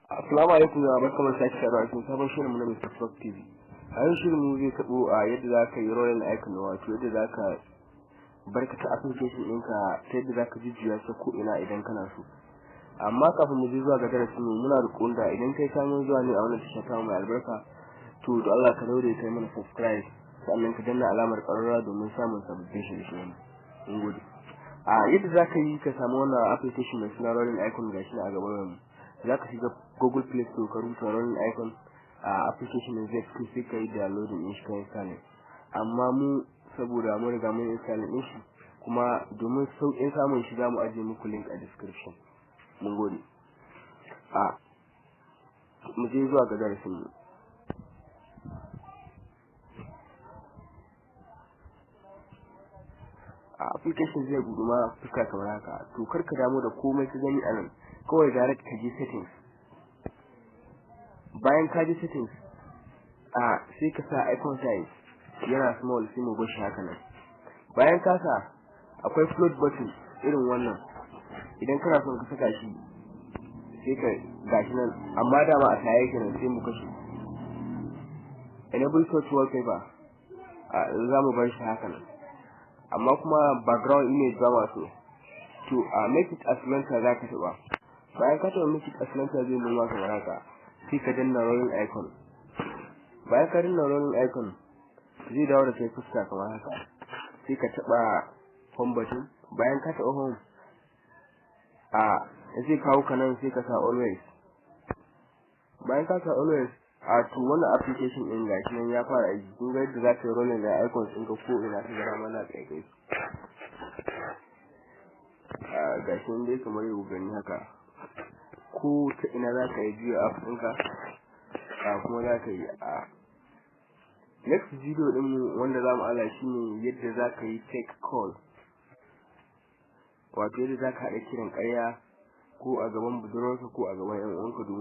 Assalamu alaikum, ya barkamu da sake saduwa cikin sabon shirin mu na Mr. Frog TV. A yau shirin mu zai tabo a yadda za ka yi rolling icon, wato yadda za ka barkata application ɗinka ta yadda za ka jujjuya ta ko ina idan kana so. Amma kafin mu je zuwa ga darasin mu, muna roƙon da idan kai sabon zuwa ne a wannan tasha ta mai albarka, to da Allah ka daure kai mana subscribe, sannan ka danna alamar ƙararrawa domin samun sababbin shirye-shiryen. Mun gode. A yadda za ka yi ka samu wannan application mai suna rolling icon, gashi a gaban mu. Za ka shiga Google Play Store, ka rubuta rolling icon a application din, zai fito, sai ka yi downloading din shi, ka installing. Amma mu saboda mun riga mun installing din shi, kuma domin sauƙin samun shi, zamu ajiye muku link a description. Mun gode. A mu je zuwa ga darasin mu. A application zai buɗu ma fuska kamar haka. To, kar ka damu da komai ka gani a nan, kawai direct ka je settings. Bayan ka je settings, a sai ka sa icon size yana small, sai mu bar shi haka nan. Bayan ka sa, akwai float button irin wannan, idan kana son ka saka shi sai ka gashi nan, amma dama a saye yake nan, sai mu kashe. Enable touch wallpaper, a za mu bar shi haka nan, amma kuma background image ba ma so. To, a make it as launcher za ka taɓa. Bayan ka taɓa make it as launcher, zai nuna kamar haka, sai ka danna rolling icon. Bayan ka danna rolling icon, zai dawo da kai fuska kamar haka, sai ka taɓa home button. Bayan ka taɓa home, a zai kawo ka nan, sai ka sa always. Bayan ka sa always, a to wannan application din gashi nan ya fara aiki. Kun ga yadda za ka yi rolling da icons ɗinka ko ina ka gara mana kai kai. A gashi nan dai kamar yau gani haka, ko ta ina za ka yi juya app ɗinka, a kuma za ka yi. A next video ɗin mu wanda za mu ala shine yadda za ka yi fake call, wato yadda za ka haɗa kiran ƙarya ko a gaban budurwarka ko a gaban 'yan uwanka domin